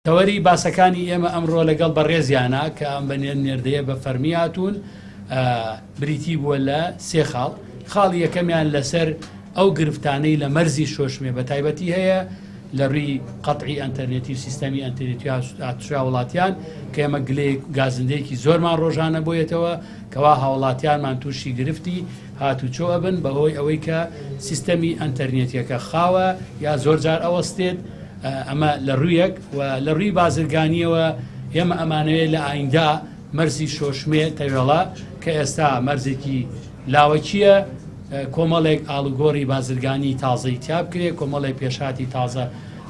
تەوەری باسەکانی ئێمە ئەمڕۆ لەگەڵ بەڕێزیانا کە ئەم بە نێردەیە بە فەرمی هاتوون بریتی بووە لە سێ خاڵ. خاڵی یەکەمیان لەسەر ئەو گرفتانەی لە مەرزی شۆشمێ بە تایبەتی هەیە لە ڕووی قەتعی ئەنتەرنێتی و سیستەمی ئەنتەرنێتی هاتوچۆی هاوڵاتیان کە ئێمە گلەیەک گازندەیەکی زۆرمان ڕۆژانە بۆیەتەوە کەوا هاوڵاتیانمان تووشی گرفتی هاتوچۆ ئەبن بەهۆی ئەوەی کە سیستەمی ئەنتەرنێتیەکە خاوە یا زۆر جار ئەوەستێت ئەمە لە ڕوویەک و لە ڕووی بازرگانیەوە ئێمە ئەمانەوێت لە ئایندا مەرزی شۆشمێ تەوێڵە کە ئێستا مەرزێکی لاوەکییە کۆمەڵێک ئاڵوگۆڕی بازرگانی تازەی تیا بکرێ، کۆمەڵێک پێشهاتی تازە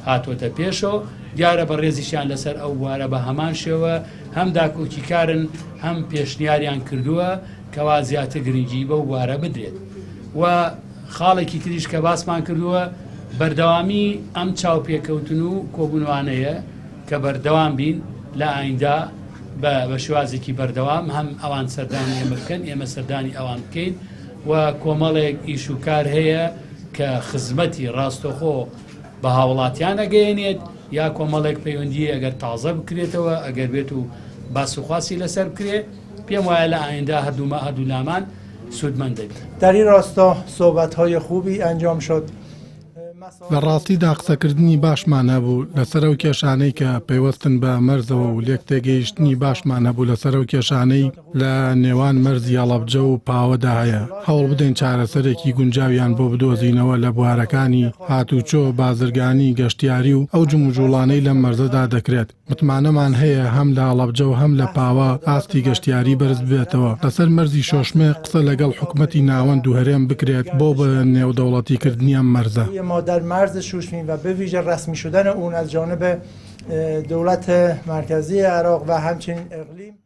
هاتۆتە پێشەوە، دیارە بەڕێزیشیان لەسەر ئەو بوارە بە هەمان شێوە هەم داکۆکیکارن هەم پێشنیاریان کردووە کەوا زیاتر گرنگی بەو بوارە بدرێت و خاڵێکی تریش کە باسمان کردووە بەردەوامی ئەم چاوپێکەوتن و کۆبوونەوانەیە کە بەردەوام بین لە ئایندا بە بە شێوازێکی بەردەوام هەم ئەوان سەردانی ئێمە بکەن ئێمە سەردانی ئەوان بکەین و کۆمەڵێک ئیش و کار هەیە کە خزمەتی ڕاستەخۆ بە هاوڵاتیان ئەگەیەنێت یا کۆمەڵێک پەیوەندی ئەگەر تازە بکرێتەوە ئەگەر بێت و باس و خواسی لەسەر بکرێ پێم وایە لە ئایندا هەردوومە هەردوولامان سوودمەند دەبین. در این راستا صحبت‌های خوبی انجام شد. لە ڕاستیدا قسەکردنی باشمان هەبوو لەسەر ئەو کێشانەی کە پەیوەستن بە مەرزەوە و لێکتێگەیشتنی باشمان هەبوو لەسەر ئەو کێشانەی لە نێوان مەرزی هەڵەبجە و پاوەدا هەیە، هەوڵ بدەین چارەسەرێکی گونجاویان بۆ بدۆزینەوە لە بوارەکانی هاتوچۆ، بازرگانی، گەشتیاری و ئەو جموجوڵانەی لەم مەرزەدا دەکرێت. متمانەمان هەیە هەم لە هەڵەبجە و هەم لە پاوە ئاستی گەشتیاری بەرز ببێتەوە، لەسەر مەرزی شۆشمێ قسە لەگەڵ حکومەتی ناوەند و هەرێم بکرێت بۆ بە نێودەوڵەتیکردنی ئەم مەرزە.